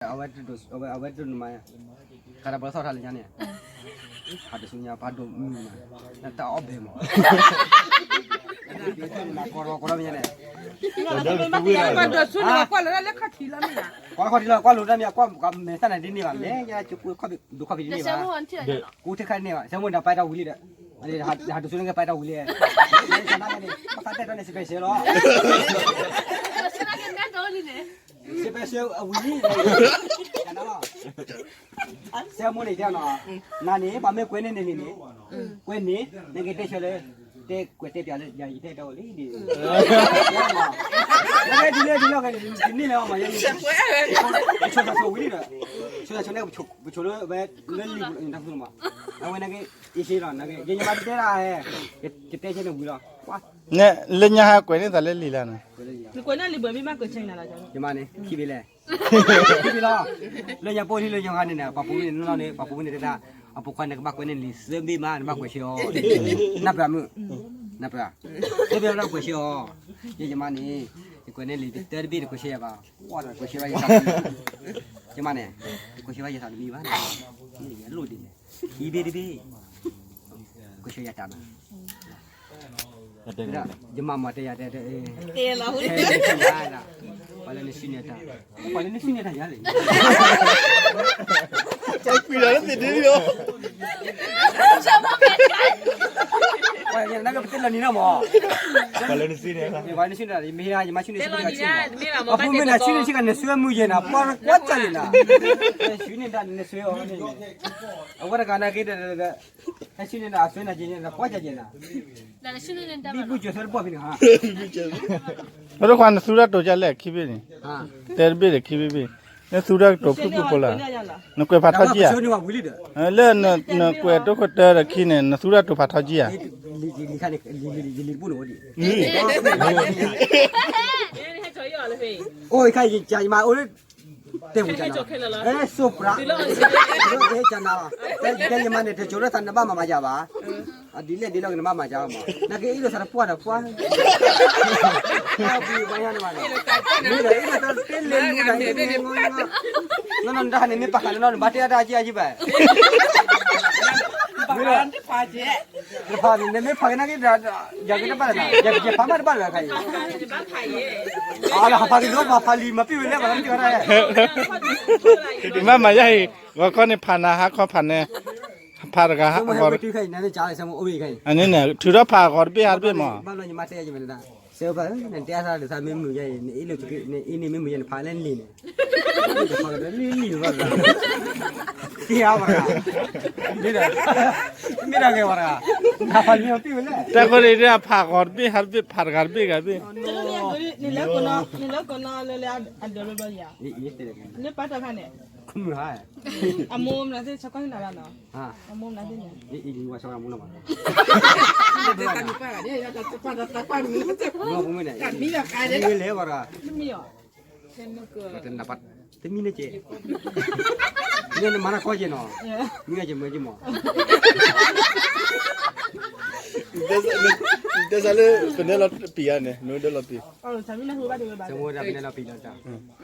အဝဲတဒိး အဝဲ အဝဲတဒိးနမၤ ဃးတၢ်ပှၤသီၣ်ထါလၢညါန့ၣ် ဟးတဆူညါ ပှၤဒိးမုၢ်မး နတၢ်အီၣ်ဘဲမး ကီၢ်ကီၢ်မညါန့ၣ် ကွၢ်လၢခီၣ်ထံးလီၤ ကွၢ်လၢတၢ်မံၤ ကွၢ်မဲာ်သၣ်နၤဒ်န့ၣ်ဘၣ် လဲၤညါ ဒိးခီၣ်ဖံးတန့ၢ်ဘၣ် ကအိၣ်ထဲခါန့ၣ်ဘၣ် ဆၢမိၢ်ဒီးပာ်တၢ်ဝံၤလံဒီး ဟးတဆူန့ၣ်ကပာ်တၢ်ဝံၤလံ ပသးတဲထီၣ်န့ၣ် special လီၤ special အဝံၤလံ ဆၢမိၢ်န့ၣ်တဲနီၤ နၤန့ၣ် ပှၤမ့ၢ်ကွဲးန့ၢ်နလံာ်န့ၣ် ကွဲးန့ၢ် နကတဲဆၢလၢ တဲကွဲးတဲပျးလၢ ယၤယတဲတီလံန့ၣ် နကဒ်လဲၣ်ဒ်လဲၣ် ကန့ၢ်လၢၤမး ယဆိကမိၣ်ဆိဝံၤလံဒီး ဆိကမိၣ်ဆိန့ၣ် ပဆိလၢဝဲလၢလံာ်ပူၤလီၤ တၢ်ကသ့မး အဝဲနက အ့ၣ်စ့လီၤ နက ယမၤတတဲဒၣ် ယတဲဆၢန့ၣ်ဝံၤလီၤ လၢညါဟးကွဲးန့ၢ်သးလၢလံာ်လၢ်န့ၣ် နကွဲးန့ၢ်လံာ်ဘၣ်မ့ၢ်ဘၣ်ကဆဲးနၤလီၤ ယမၤန့ၣ် ခံဘ့ၣ်လဲၣ် ခံဘ့ၣ်လီၤ လၢညါပိၢ်လံလၢညါဂၤန့ၣ်န့ၣ် ပှၤပူၤန့ၣ်နီၢ်န့ၣ် ပှၤပူၤန့ၣ်တဲဒၣ် အပိာ်ခွါန့ၣ် ကဘၣ်ကွဲးန့ၢ်လံာ်သၢဘ့ၣ်မး နဘၣ်ကွဲးဆၢအီၤ နၢ်ပၢၢ်မုၣ် နၢ်ပၢၢ် သၢဘ့ၣ်လီၤကွဲးဆၢအီၤ ယဲယမါန့ၣ် ယကွဲးန့ၢ်လံာ်တၢတဘ့ၣ်တကွဲးဆၢယၤဘၣ် ကွၢ်ဒီးကွဲးဆၢဘၣ်ယသး ယမါန့ၣ် ကွဲးဆၢဘၣ်ယသးတမံၤဘၣ်န့ၣ် ယလိၣ်ဒ်န့ၣ် ခံဘ့ၣ်တဘ့ၣ် ကွဲးဆၢယၤတၢ်ဘၣ် ယမါမၤတဲယၤတဲ တဲလီၤ ပှၤလၢနစုန့ၢ်တၢ် ပှၤလၢနစုန့ၢ်တၢ်ယၤလဲၣ် ကွၢ်နကပတဲလီၤနံၤနီၤမး ပှၤလၢနစုန့ၢ်တၢ် မ့ၢ်ယမါစုန့ၢ်ဆံး အဖိမ့ၢ်နၤစုန့ၢ်ဆံးကနၢၤဆွဲမုၢ်ယဲၢ်နၤ ပှၤကွၢ်ကၢ်ယဲၢ်နၤ စုန့ၢ်တၢ်နၢၤဆွဲအီၤ အဝဲတဂၤနာ်က့ဒီး ဟဲစုန့ၢ်တၢ်အဆွဲနၤက့ၤ ကွၢ်ကၢ်ယဲၢ်နၤ ဘံဘူစၢၤသၢတပှၢ်ဖဲန့ၣ် ပတခွါနသူတၢ်တိၤကၢ်လဲၣ်ခံဘ့ၣ်န့ၣ် တဲတဘ့ၣ်ဒီးခံဘ့ၣ်ဘ့ၣ် နသူတၢ်တိၤဖုၣ်ဖုၣ်ဖိလၢ နကွဲးဖးထီကံဧါ လၢနကွဲးတိခိၣ်တၢဒီးခံန့ၣ် နသူတၢ်တိၤဖးထီကံဧါ အိၣ်ခါယမါအိၣ်လၢ တဲဝံၤကနၤ အဲ စိးပြး တဲယမါန့ၣ် တစိၤလၢသးနဘၣ်မၤမၤယၤဘၣ် ဒ်လဲၣ်ဒ်လဲၣ်ကနဘၣ်မၤယၤမး နကအ့ၣ်လိာ်သးတပှၢ်ဒီးပှၢ် ဘၣ်ယၤန့ၣ်ဘၣ်န့ၣ် မ့ၢ်ဒီးအ့ၣ်လိာ်သးတဲလဲၤလူၤနၤ နီၢ်နီၢ်နတၢ်ဟးန့ၣ်မ့ၢ်ပာ်ဃာ်န့ၣ်နီၢ် နဘၣ်တဲအတၢ်အက့ၢ်အက့ၢ်ဘၣ် မ့ၢ်ဒီး တဖၣ်န့ၣ် နမ့ၢ်ဖးကနၣ်က့ၤဒီး ယၤက့ၤတဘၣ်လၢၤ ယဖးမးတဘၣ်လၢၤခါအံၤ အလၢဟးဖးက့ၤဒီး ပှၤဖးလံာ်မၤပ့ၢ်ဝဲလဲၣ် ပှၤလၢမ့ၢ်ဝဲဒၣ် မ့ၢ်မၤယါအံၤ ဂီၤခီန့ၣ်ဖးနၤ ဟါခီဖးနၤ ဖးတဂၤ အန့ၣ်န့ၣ် ထုးထီၣ်ဖးဂီၤတဘ့ၣ်ဟါတဘ့ၣ်မး ဆဲးဘၣ် နတဲအသးလၢသးမ့ၢ်မုာ်ယါအံၤ နအ့ၣ်လိာ် နအ့ၣ်န့ၣ်မ့ၢ်မုာ်ယါန့ၣ် ဖးလၢလံာ်န့ၣ် လံာ်လံာ်ဘၣ် က့ၤအါဝဲတဂၤ မ့ၢ်ဒီး မ့ၢ်ဒၣ်ဂ့ၤဝဲတဂၤ နဖးလံာ်မၤပ့ၢ်ဝဲလဲၣ် တၢ်ဃိန့ၣ် ဖးဂီၤတဘ့ၣ်ဟါတဘ့ၣ် ဖးတဂၤတဘ့ၣ်ဂၤတဘ့ၣ် နလၢကိးနီၢ်လၢလၢအဒၢးဘျီဘျီယၤ လၢပၢ်တီခါန့ၣ် အမိၢ်မနုၤသ့ၣ် ဆၢကီၢ်ဟံၣ်နၤဘၣ်နီၤ အမိၢ်မနုၤသ့ၣ်န့ၣ် လဲၤဝဲတဂၤ တမံၤနီၤ တမံၤနီၤ မၤတၢ်ကီက့ၤနီၤ မံက့ၤမ့ၢ်က့ၤမး တဲစးလၢ ပနဲလီၤပံၤဧါန့ၣ် နဒၢလီၤပံၤ ပနဲလီၤပံၤလီၤတၢ်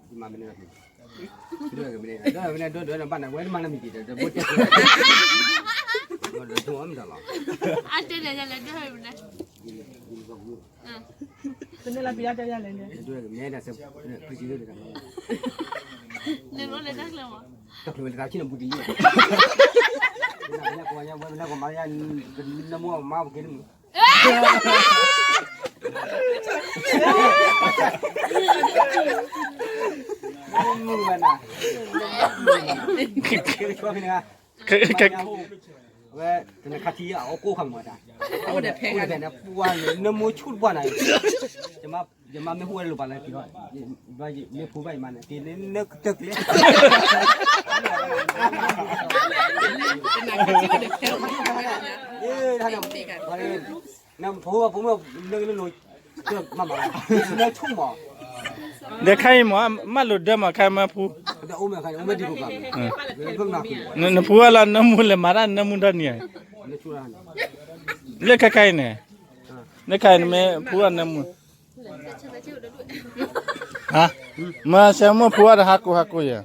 မၤမနုၤ ဒိၣ်မနုၤဒိၣ်ဒိၣ်ဘၣ်နဝဲမၤနမံၤတံၢ်ဒီးဘိတဲ ဒိၣ်မတၤလီၤ အတဲလဲၣ်လဲၣ်ဒိၣ်မနုၤ တန့ၢ်လီၤပံၤလီၤတဲယၤလဲၣ်န့ၣ် ဒိၣ်မနုၤ နမ့ၢ်လဲၤတၢ်ကျဲမး တၢ်ကျဲဝဲလၢတၢ်ဆံၣ်နဘူးတံၢ်လံ နမ့ၢ်မၤပကဲနမုၢ် မုၢ်ဝဲနၤ ကဲကဲ ဝဲ တနခါထံအီၣ်ကိၢ်ခါမၤတၢ် အိၣ်ဒီးဖဲန့ၣ် ပှၤန့ၣ် နမိၢ်ဆူၣ်တပှၢ်နၤ ယမါမ့ၢ်ဟူဝဲလိာ်ပာ်လၢက့ၤ မ့ၢ်ဖူဘၣ်ယမါန့ၣ် က့ၤလၢနကတၢၢ်ကျဲ နဖိဝဲဖိမ့ၢ်လၢကလိၤ မၤမၤ လၢဆိကမိၣ် ဒီးခဲအံၤမ့ၢ် မၤလိာ်ဒၢမး ခဲမၤဖူ နဖူဝဲလၢနမူလဲၤမၤတၢ်နမူတၢ်နံၤ လၢခဲခဲအံၤန့ၣ် လၢခဲအံၤနမ့ၢ်ဖူအီၤနမူ မ့ၢ်ဆဲမိၢ်ဖိဝါဒီးဟးကိးဟးကိးယၤ,